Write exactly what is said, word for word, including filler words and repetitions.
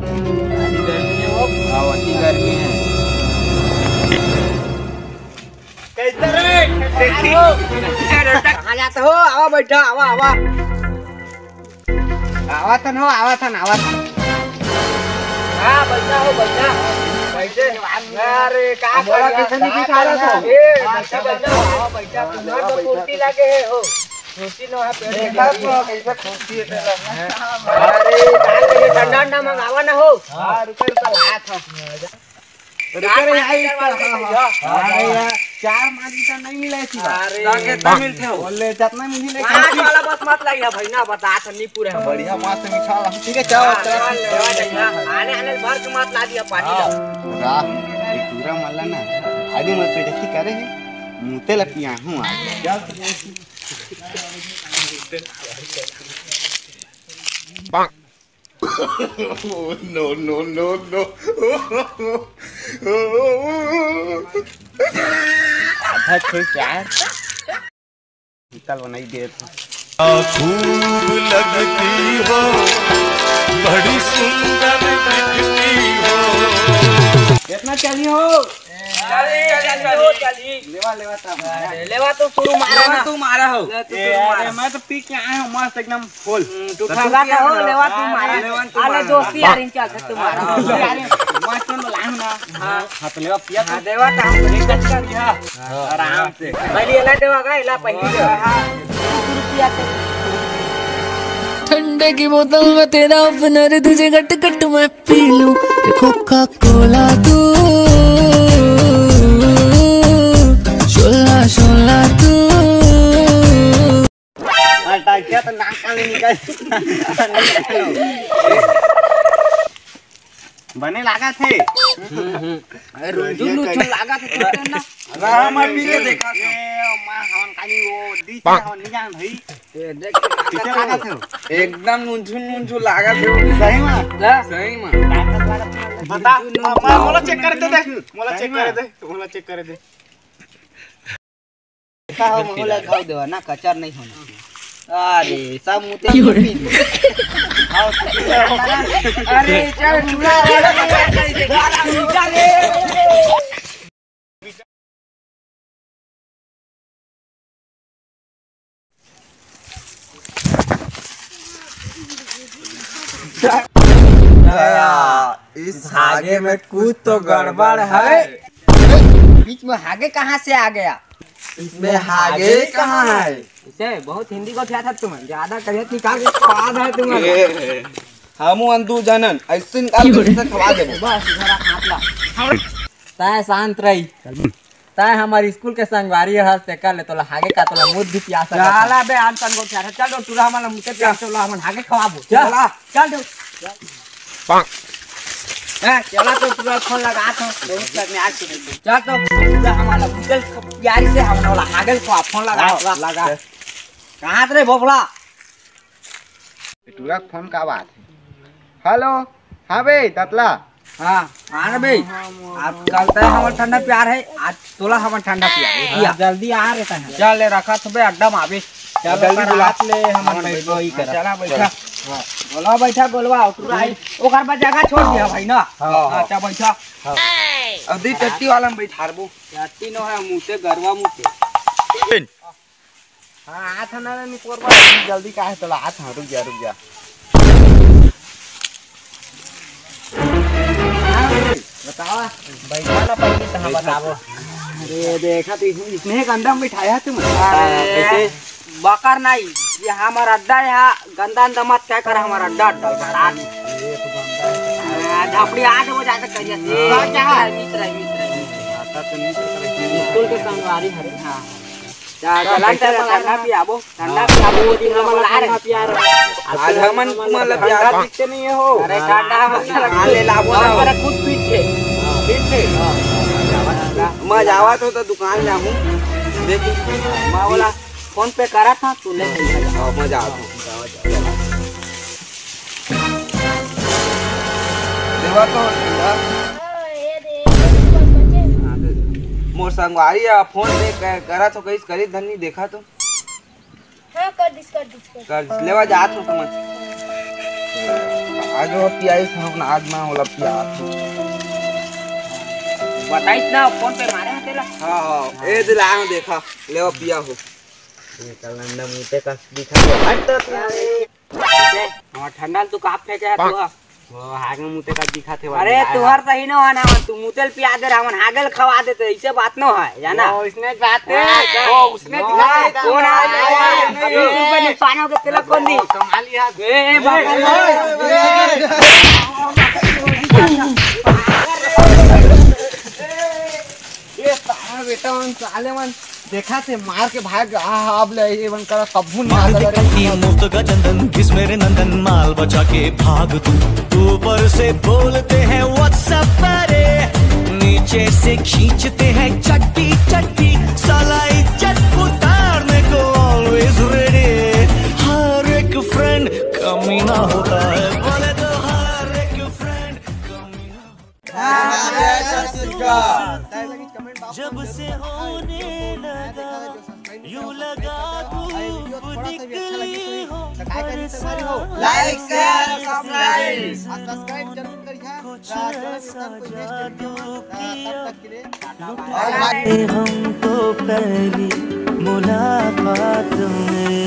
अति गर्मी हे हो। हाँ, अति गर्मी हे। कैसे रे? कहाँ जात हो? आवा बैठा, आवा, आवा। आवा थन हो, आवा थन, आवा थन। हाँ, बैठा हो, बैठा। कैसे? अरे, का मोला करिया? कैसे नहीं दिखा रहा था? ए, बैठा, बैठा, आवा, बैठा। तुम्हार तो कुर्सी लगे हे हो। कुर्सी नो है, पेड़ देखा लगे। तो कैसे कुर्सी है तेरा? अरे, का करे, ठंडा, ठंडा मंगावा ना हो। हाँ, रुको, रुको, लाया था। अरे, अरे, यार, इसका, हाँ, हाँ, हाँ, हाँ, यार, चार मांझी तो नहीं मिला इसी बार। अरे, तो कितना मिलते हो? बोले, जितना मिली ले, पाँच वाला बस मत लाइया भाई, ना बता, तो नहीं पूरा है। बढ़िया, मस्त मीठा वाला। ठीक है, चाहो, हाँ, चाहो। ले, ले, ले, ले। आने, आने भर के मत ला दिया पानी हाँ। ला। वाह, एक टूरा मारला ना, आदि मत पे देखी करे है, मुते लपिया हूँ आज। No, no, no, no। आधा छो चार। निकल बनाई दे था। खूब लगती हो, बड़ी सुंदर दिखती हो। कितना चाहिए हो? चालीस, चालीस, चालीस। लेवा, लेवा, ता मारा। अरे, लेवा तो शुरू मारा लेवा ना। तू मारा हो। ले, तू ए, शुरू अरे, मारा। मैं तो पी के आया हूँ, मस्त एकदम फुल। हम्म, तू तो ठगा तू था हो, क्या लेवा तू मारा। लेवा तू अरे, मारा। दोस्ती यारी चल, तू मारा। हाँ, अरे, मस्त में लाया हूँ ना। हाँ। हाँ, तो लेवा पिया हाँ, तू। देवा तो हम एक कच्चा दिया। हाँ। आराम से। पहले ये ला देवा का, ये ला पहले देवा। हाँ। ठंडे की बोतल में तेरा अपना रे, तुझे घट घट में पी लूं। कोका कोला तू, शोला शोला तू। हटा, क्या तो नाक काले निकाल। बने लागत हे। अरे, रुंझुन रुंझुन लागत हे, छोटे ना। अरे, हम पी के देखा। ए, माँ, हवन खाली वो दी, हवन नहीं जान भाई। ए, देख के पीछे लागत हे। एकदम नुनछुन नुनछुन लागत हे। सही में? हाँ। सही में। बता, मोला चेक करे दे, मोला चेक करे दे, मोला चेक करे दे। का हो, मोला घाव देवा ना, कचर नहीं होना। अरे, सब मुते क्यों रे? पी ले। आओ, अरे, चल, पूरा इस हागे में कुछ तो गड़बड़ है। बीच में हागे कहाँ से आ गया? इसमें हागे कहाँ है? इसे बहुत हिंदी को क्या था तुम? ज्यादा करिए निकाल के स्वाद है तुम्हें। हमू अंदू जनन, ऐसे निकाल के इसे खवा देबो। बस, जरा हाथ ला। तय शांत रही। तय हमारे स्कूल के संगवारी हस, ते कर ले, तोला हागे का, तोला मुद भी पियासा का। चला बे, आन सन को चल, चल, तो टूरा हमारा मुते प्यास, चला, हमन हागे खवाबो। चल। चला, चल, तू। पाक। ए, चला तो टूरा फोन लगा तो, दोस्त लग में आज के दिन। चल तो, टूरा हमारा मुते प्यारी से हमन वाला हागे खवा, फोन लगा, हाँ, लगा। लगा। कहाँ रे भोपला? टूरा के फोन का बात है? हेलो, हाँ बे, ततला। हाँ, आ ना बे। आज कल तय हमर ठंडा प्यार है, आज तोला हमर ठंडा प्यार है। हाँ, जल्दी आ रे तय। चल ले, रखा तो बे, अड्डा में आबे। चल, जल्दी ओकर बुला। हाथ ले, हमर हाँ, बैठो ही हाँ, करा। चला बैठा। हाँ। बोला बैठा, गोलवा, उतरा आई। ओकर बाद जगह छोड़ दिया भाई ना। हाँ, हाँ, हाँ। अच्छा बैठा। हाँ। अभी टट्टी वाला में बैठारबो। टट्टी नो है, मुते, गरवा मुते। हाँ, आत हन ना, निपोरवा। जल्दी का है, तोला आत हन, रुक जा, रुक जा। हाँ, बतावा। बैठा ना पहले, तहाँ बतावो। अरे, देखा तो इसमें, इसमें एक अंडा में बिठाया तुम। अरे, कैसे? बकर नहीं, ये हमारा अड्डा है, गंदा अंडा मत क्या कर हमारा अड्डा, अड्डा, अड्डा। ये तो गंदा है। हाँ, झापड़ी आज वो जाके करिए। हाँ, क्या? मित्र है, मित्र है, मित्र है। आता तो नहीं तो स्कूल के संगवारी हरे। हाँ। जा, चला, चला, ठंडा पियाबो, ठंडा पियाबो, वो दिन हम ला रहे। आज हमन मतलब ठंडा यार दिखते नहीं है हो। अरे, ठंडा मत हाँ, ले लाबो ना। हमारा खुद फिट है। फिट है। मैं जावा तो, तो दुकान जाऊँ। देखी, मैं बोला, फोन पे करा था, तू ले ले। हाँ, मैं जावा था। देवा तो ठंडा। हाँ, ये दे, ये दे, ये दे। मोर संगवारी आ फोन पे क-, करा तो कहीं करी धनी देखा तो। हाँ, कर दिस, कर दिस, कर दिस। कर दिस। लेवा जात हो तुम। आज वो पियाई था ना, आज मैं होला पिया। बताइस ना, फोन पे मारे हैं तेला। हाँ, हाँ, ए दिला, हाँ, देखा, ले वो पिया हो। ये कल नंदा मुते का दिखा दे। हट तो पिया। हमार ठंडा तू काप फेंके है तू। वो हाग में मुते का दिखा थे अरे वाला। तुहर सही ना होना, तू मुतेल पिया दे, हमन हागल खवा देते, ऐसे बात न है, जाना। वो इसने बात है। हाँ, वो उसने वो दिखा है, था। कौन आ गया? अभी ऊपर निशानों के तेला कौन दी? कमाल यार। ए, ए, बाबा। ये सारा बेटा मन, साले मन देखा थे मार के भाग। आ, अब ले ये मन करा कब्बू नहीं मार आता। कट्टी मुफ्त का चंदन, किस मेरे नंदन, माल बचा के भाग तू। ऊपर से बोलते हैं WhatsApp पर, नीचे से खींचते हैं चट्टी चट्टी। साला इज्जत उतारने को always ready। हर एक फ्रेंड कमीना होता है, बोले तो हर एक फ्रेंड कमीना। जब से होने लगा, यूं लगा धूप निकली हो। लाइक, शेयर, सब्सक्राइब। सब्सक्राइब जरूर करिहा। कुछ ऐसा जादू किया, तब तक के लिए। हमको पहली मुलाकात में